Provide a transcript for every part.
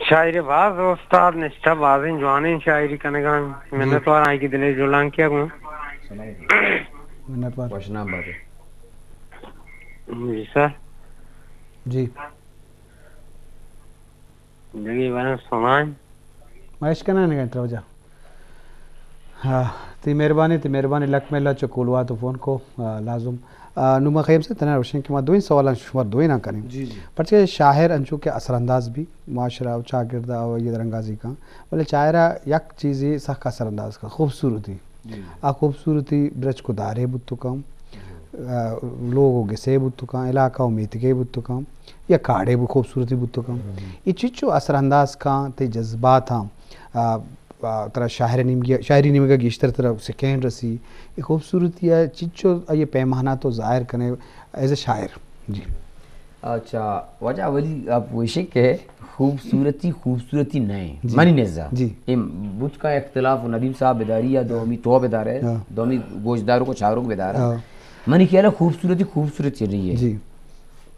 شاعر باز استاد نشتہ، بازیں جوانیں شاعری کنگان۔ منت وار آئی کی دلے جولان کیا گوں۔ منت وار۔ وشنام باتے۔ جی سر۔ جی۔ دگہ باریں سمائیں۔ ما اشکنان گنٹ روجا۔ ہاں، تئی مہربانی، تئی مہربانی، لک ملا چو کولواہ تو فون کو، آ، لازم۔ آ، نوں ما خیم سے تنا روشن کہ ما دوئیں سوالاں شمار دوئیناں کنیں۔ جی، جی۔ پرچہ شاعر انچو کہ اثر انداز بی، معاشرہ و چاگرد و یہ درنگازی کن، بلے شاعرہ یک چیزی سخت اثر انداز کن، خوبصورتی۔ جی، جی۔ آ خوبصورتی برچ کو دارے بوت کن، جی۔ آ، لوگ و گسے بوت کن، علاقہ و میتگے بوت کن، یا کاڑے بو خوبصورتی بوت کن۔ جی۔ یہ چچو اثر انداز کن تئی جذبات ہم، آ، آ، ترا شاعر نیمگی، شاعری نیمگا گیشتر ترا سکین رسی۔ اے خوبصورتی ء چچو آئی پیمانہ تو ظاہر کنے ایز اے شاعر؟ جی۔ اچھا، واجہ اولی آپ وشے کہ خوبصورتی خوبصورتی نہ ہے، جی۔ منی نزا۔ جی۔ اے بوت کا اختلاف ندیم صاحب بداری یا دومی تو بدارے، ہاں۔ دومی گوشداروں کو چاروں کو بدارے۔ ہاں۔ منی خیال ہے خوبصورتی خوبصورتی نہیں ہے۔ جی۔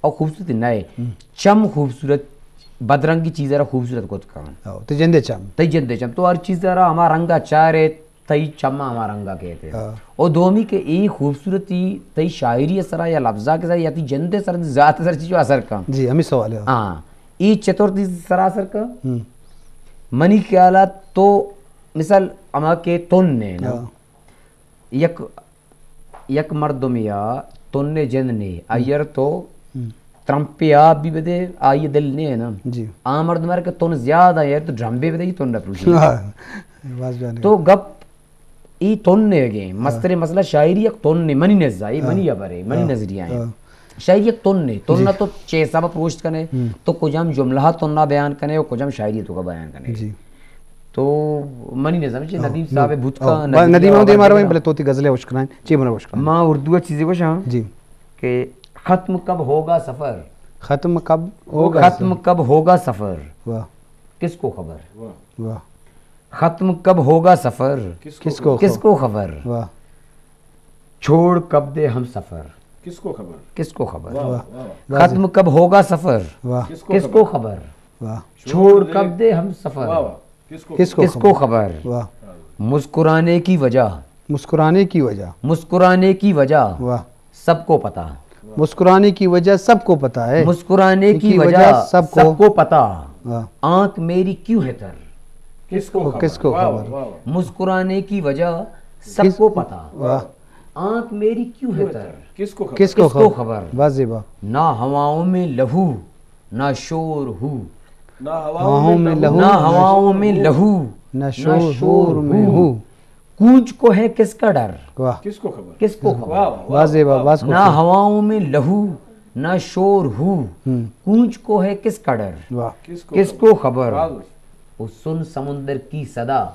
اور خوبصورتی نہ ہے۔ ہم۔ چم خوبصورت، بدرنگی چیز را خوبصورت کت کن۔ ہاں، تو جندے چم۔ تئی جندے چم۔ تو ہر چیز را ہما رنگا چارے، تئی چم ہما رنگا کہتے۔ ہاں۔ او دومی کہ ای خوبصورتی تئی شاعری سرا یا لفظا کے سرا یا تئی جندے سرا، تئی ذات سرا چیزو اثر کن۔ جی، ہمیں سوال ہے۔ ہاں۔ ای چطور تئی سرا اثر کن؟ ہم۔ منی خیالا تو مثال ہما کہ تن نے نا۔ ہاں۔ یک، یک مردمیا تن جند نے، ہم۔ ایر تو ہم۔ ترمپے آپ بھی بدے، آئی دل نے نا۔ جی۔ آ مردم کہ تن زیادہ ایر تو ڈرمبے بدے، تن نہ پروشی۔ ہاں۔ باز جانے۔ تو گپ ای تن نے گے، ہاں۔ مستر مسئلہ شاعری یک تن نے، منی نزا، ای ہاں۔ منی ابرے، منی ہاں۔ نظریہ ہے۔ ہاں۔ شاعری یک تن نے، تن جی۔ تو چے حساب پروشت کنے، ہم۔ تو کجام جملہ تن بیان کنے اور کجام شاعری تو کا بیان کنے۔ جی۔ تو منی نظر چے ہاں۔ ندیم صاحب بوت کا، ہاں۔ ندیم ندیم صاحب ہمیں مارا بلے تو تی غزلے وش کرائیں، چی بنا وش کرائیں؟ ما اردو چیزیں وش ہاں۔ جی۔ کہ ختم کب ہوگا سفر؟ ختم کب ہوگا ختم سفر؟ کب ہوگا سفر؟ واہ۔ کس کو خبر؟ واہ۔ ختم کب ہوگا سفر؟ کس کو کس کو خبر؟ واہ۔ چھوڑ کب دے ہم سفر؟ کس کو خبر؟ کس کو خبر؟ واہ، واہ، واہ۔ ختم کب ہوگا سفر؟ واہ۔ کس کو کس کو خبر؟ خبر؟ واہ۔ چھوڑ دے۔ کب دے ہم سفر؟ واہ، واہ۔ کس کو کس کو کس کو خبر؟ خبر؟ واہ۔ مسکرانے کی وجہ۔ مسکرانے کی وجہ۔ مسکرانے کی وجہ۔ واہ۔ سب کو پتا۔ مسکرانے کی وجہ سب کو پتا ہے۔ مسکرانے کی کی وجہ وجہ سب کو سب کو پتا۔ واہ۔ آنکھ میری کیوں ہے تر؟ کس کو کس خبر؟ کو واہ، خبر؟ واہ، واہ۔ مسکرانے کی وجہ سب کس کو پتا۔ واہ۔ آنکھ میری کیوں ہے تر؟ کس کو خبر؟ کس کو کس کو خبر؟ خبر؟ واہ زیبا۔ نہ ہواؤں میں لہو، نہ شور ہو۔ نہ ہواؤں میں لہو، نہ ہواؤں میں لہو، نہ نہ شور شور میں ہو۔ ہو۔ گونج کو ہے کس کا ڈر؟ واہ۔ کس کو خبر؟ کس کو خبر؟ واہ، واہ، واہ۔ واہ زیبا، واہ۔ باز نہ خوبصورت۔ ہواؤں میں لہو، نہ شور ہو۔ ہم۔ گونج کو ہے کس کا ڈر؟ واہ۔ کس کو کس خبر؟ کو خبر؟ واہ۔ او سن سمندر کی صدا۔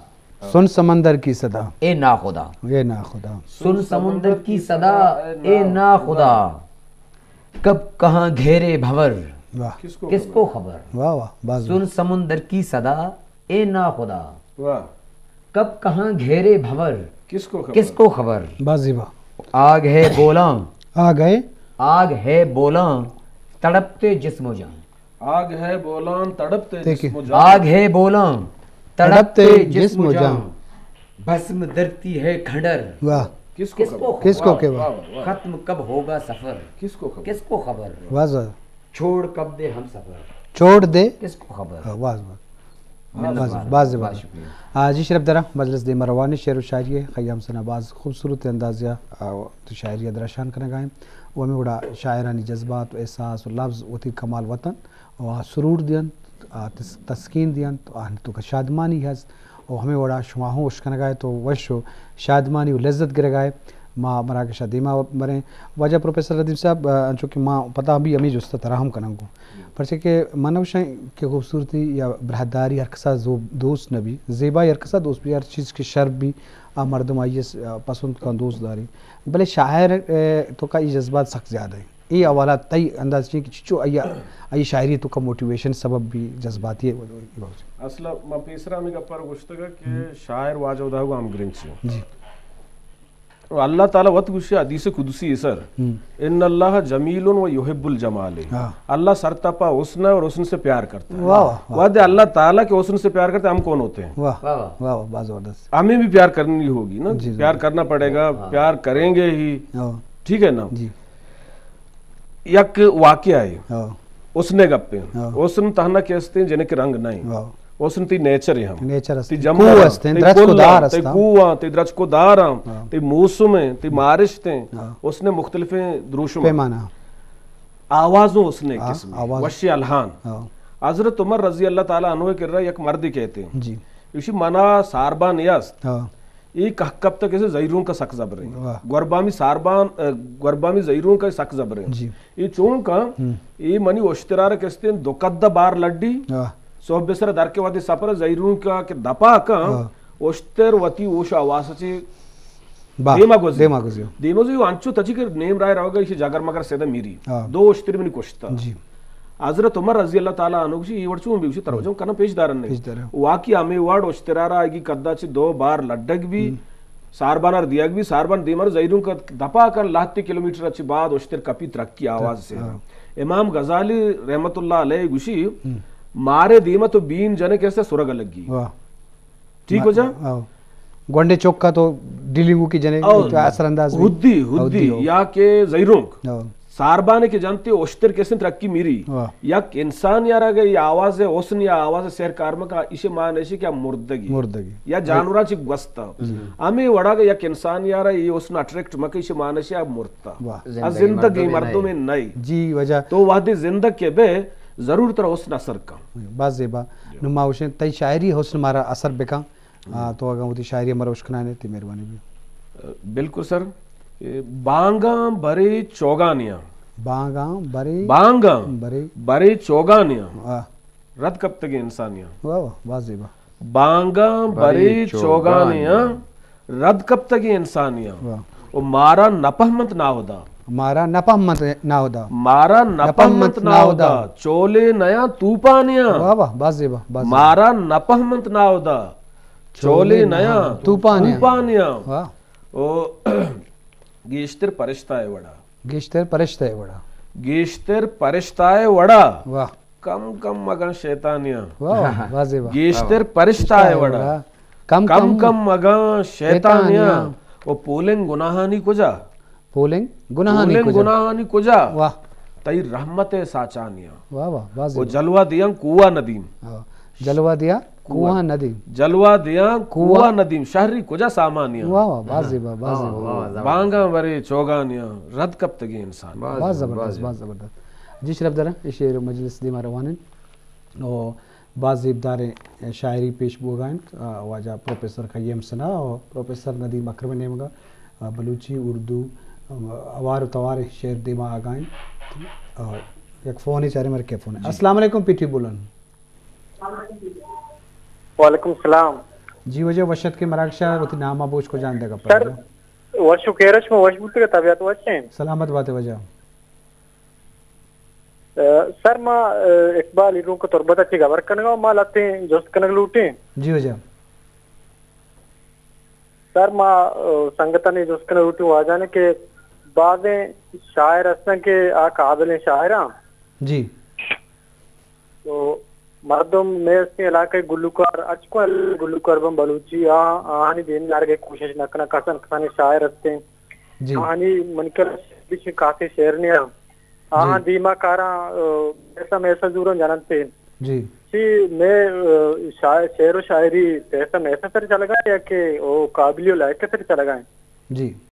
سن سمندر کی صدا۔ اے ناخدا۔ اے ناخدا۔ سن سمندر کی صدا، اے ناخدا۔ کب کہاں گھیرے بھنور؟ واہ۔ کس کو کس خبر؟ کو خبر؟ واہ، واہ، باز سن واہ۔ سمندر کی صدا، اے ناخدا۔ واہ۔ کب کہاں گھیرے بھنور؟ کس کو خبر؟ کس کو خبر؟ باز زیبا۔ آگ ہے بولاں۔ آگ ہے؟ آگ ہے بولاں، تڑپتے جسم و جان۔ آگ ہے بولاں، تڑپتے دیکھیں۔ جسم و جان۔ آگ ہے بولاں، تڑپتے تڑپتے جسم جسم و و جان۔ جان۔ بھسم دھرتی ہے کھنڈر۔ واہ۔ کس کو کس کو خبر؟ کس کو واہ، خبر؟ واہ، واہ۔ ختم کب ہوگا سفر؟ کس کو خبر؟ کس کو خبر؟ واہ، واہ۔ چھوڑ کب دے ہم سفر؟ چھوڑ دے۔ کس کو خبر؟ ہاں، واہ، واہ۔ منت باز، وار۔ باز باز زبردست۔ شکریہ۔ آ، جی شرف درا مجلس دیما روانی شعر و شاعری ہے، خیام سنا باز خوبصورت اندازیا، آ، تو شاعری درشان کنگا ہیں۔ و ہمیں وڑا شاعرانی جذبات و احساس و لفظ وتی کمال وطن و آ سرور دینت، آ تس-، تسکین دینت، آ تو کا شادمانی ہست۔ و ہمیں وڑا شما ہوں وش کنگا ہے تو وش و شادمانی و لذت گرگا ہے۔ ما مراگشا دیما بریں۔ واجہ پروفیسر ندیم صاحب، آ، انچو کہ ما پدا بھی ہمیں جستا ترا ہم کننگو۔ پرچہ کہ من نوشاں کہ خوبصورتی یا براہداری ہر کسا زو-، دوست نہ بی، زیبائی ہر کسا دوست بی، ہر چیز کہ شر بی، آ مردم آئی ء س-، آ، پسند کن دوست داری۔ بلے شاعر، آ، تو کا ای جذبات سک زیادہ ہیں۔ ای حوالہ تئی انداز چی کہ چچو آئی، آئی شاعری تو کا موٹیویشن سبب بی جذباتی ہے۔ اصل ما پیسرا ہمیں گپر گوشتگا کہ ہم۔ شاعر واجہ ادا ہوا ہم گرنچی۔ جی۔ اللہ تعالیٰ وت گوشی حدیث قدسی سر، ہم۔ ان اللہ جمیل و یحب الجمال۔ ہاں۔ اللہ سرتپا حسن ہے اور حسن سے پیار کرتا ہے۔ واہ، واہ، واہ۔ وعدے اللہ تعالیٰ کے حسن سے پیار کرتے ہیں، ہم کون ہوتے ہیں؟ واہ، واہ، واہ۔ واہ، واہ، بہت زبردست۔ ہمیں بھی پیار کرنی ہوگی نا، جی، جی، پیار جی۔ کرنا پڑے گا، ہاں۔ پیار کریں گے ہی۔ ہاں۔ ٹھیک ہے نا؟ جی۔ یک واقعہ ہے۔ ہاں۔ حسن گپے۔ ہاں۔ حسن تہنا کہ ہستے جنک رنگ نہیں۔ ہاں۔ حسن تی نیچر ہے ہم۔ نیچر ہستے۔ تی جمبر، تی درچک و دار ہستا۔ تی کوہ، تی درچک و دار، ہاں۔ تی موسم ہیں، تی مارشت ہیں۔ ہاں۔ حسن مختلفیں دروشم۔ پیمانہ۔ آوازوں حسن ہاں، قسم۔ آواز۔ وش الحان۔ ہاں۔ حضرت عمر رضی اللہ تعالیٰ عنہ کے رہا یک مردی کہتے ہیں۔ جی۔ اسی منا ساربان یست۔ ہاں۔ اے کہک کپتگ کہ زہیرونک ءَ سک زبریں۔ واہ۔ گوربامی ساربان، ءَ، گوربامی زہیرونک ءَ سک زبریں۔ جی۔ اے چونکہ ہم۔ اے منی اشترار کستیں دو قد بار لڈی۔ واہ۔ صحب سر در کے وتی سفر زہیرونک ءَ کہ دپا کن، واہ۔ اشتر وتی ہوش حواس چے واہ۔ دیما گوزی۔ دیما گوزی۔ دیما گوزی انچو تچی کہ نیم رائے روگا ایشی جگر مگر سیدھا میری۔ ہاں۔ دو اشتر منی کشتا۔ جی۔ حضرت عمر رضی اللہ تعالیٰ عنہ گوشی، اے وڑ چون بی؟ گوشی، ترا وجہ کناں پیش دارن نے۔ پیش دارن۔ واقعی ہمے وڑ اشترارا آگی قدا چہ دو بار لڈگ بی، ہم۔ ساربانار دیگ بی، ساربان دیمر زہیرونک ءَ دپا کن لہتے کلومیٹر چہ بعد اشتر کپی ترکی آواز سے۔ ہاں۔ امام غزالی رحمت اللہ علیہ گوشی، ہم۔ مارے دیما تو بین جنے کیسے سرگ لگی۔ واہ۔ ٹھیک ہو جا؟ آؤ۔ گونڈے چوکا تو ڈیلنگو کی جنے آؤ۔ اثر انداز بی۔ ہدی، ہدی، ہدی ہو۔ یا کہ زہیرونک۔ آؤ۔ ساربانے کہ جانتے اشتر کسن ترقی میری۔ واہ۔ یک انسان یارا گئے یا آواز حسن یا آواز سحر کارمکا ایشی مان ایشی کہ مردگی۔ مردگی۔ یا جانوراں چی گوستا۔ جی۔ ہمیں وڑا گئے یک انسان یارا یہ حسن اٹریکٹ مکہ ایشی مان ایشی مرتا۔ واہ۔ آ زندگی زندگی مردم مردم نئے۔ نئے۔ جی وجہ۔ تو وہدے زندگ کے بے ضرور ترا حسن اثر کن۔ باز زیبا۔ نو ما وشیں تئی شاعری حسن مارا اثر بکن۔ آ، تو اگاں وتی شاعری ءَ مروش کنائینے، تئی مہربانی بی۔ بالکل سر۔ اے، بانگاں برے چوگانیاں۔ بانگاں برے، بانگاں برے۔ برے چوگانیاں۔ واہ۔ رد کپتگیں انسانیاں۔ واہ واہ، باز زیبا۔ بانگاں برے برے چوگانیاں۔ چوگانیاں۔ رد کپتگیں انسانیاں۔ واہ۔ و مارا نپہمنت ناہدا۔ مارا نپہمنت ناہدا۔ مارا نپہمنت نپہمنت ناہدا۔ ناہدا۔ چولے نیاں توپانیاں۔ واہ واہ، باز زیبا، باز زیبا۔ مارا نپہمنت ناہدا۔ چولے نیاں توپانیاں۔ توپانیاں۔ واہ۔ او گیشتر پرشتہ ءِ وڑا۔ گیشتر پرشتہ ءِ وڑا۔ گیشتر پرشتہ ءِ وڑا۔ واہ۔ کم کم مگاں شیطانیاں۔ واہ، واہ، واہ، واہ۔ گیشتر پرشتہ ءِ وڑا۔ کم کم کم کم مگاں شیطانیاں۔ شیطانیاں۔ او پولنگ گناہانی کجا؟ پولنگ گناہانی پولنگ کجا؟ گناہانی کجا؟ واہ۔ تئی رحمت ءِ ساچانیاں۔ واہ واہ، باز او زیبا۔ جلوہ دیاں کوہ ندیم۔ ہاں۔ جلوہ دیاں کوہ کوہ۔ ندیم۔ جلوہ دیاں کوہ کوہ۔ ندیم۔ شہری کجا سامانیاں؟ واہ واہ، باز زیبا، باز واہ، زیبا۔ واہ، واہ، زبردست۔ بانگاں برے چوگانیاں، رد کپتگیں انسان۔ باز باز زبردست، زبردست۔ باز زبردست۔ جی شرف دارن، اے شعر مجلس دیما روانن۔ او باز زیبداریں شاعری پیش بوگا انت، آ، واجہ پروفیسر قیوم ثنا و پروفیسر ندیم اکرم نیمگا، آ، بلوچی، اردو، آ، اوار و توار شعر دیما آگا انت۔ آ، یک فونے چارے، مرکے فون۔ جی۔ السلام علیکم، پی ٹی بولن۔ وعلیکم السلام۔ جی واجہ، وش اتکے مراگشا، وتی نام ءَ بوش، کجا انت گپ ءَ سر، واجہ؟ وش و خیر، شما وش بوتگ، طبیعت وش انت؟ سلامت باتے واجہ۔ ء، سر، ما، ء، اقبال ایرونک تربت ءَ چہ گبر کنگ ءَ، ما لہتیں جست کنگ لوٹیں۔ جی واجہ۔ سر، ما، ء، سنگتانی جست کنگ لوٹیں واجہ نے کہ بازیں شاعر ہستن کہ آ قابلیں شاعراں۔ جی۔ تو مردم مئے استیں علاقہ گلوکار، اچکو گلوکار بن بلوچی، آ، آہانی دیم دارگ ءِ کوشش نہ کناں، کسان کسانیں شاعر استیں۔ جی۔ آہانی من کر کافی شعر نے آ۔ آہاں جی۔ دیما کاراں، آ، ایسا میسا زوراں جننت۔ جی۔ چی مئے، آ، شاعر، شعر و شاعری پیسہ میسا سر چلگا یا کہ او قابلی و لائق سر چلگا ہیں؟ جی۔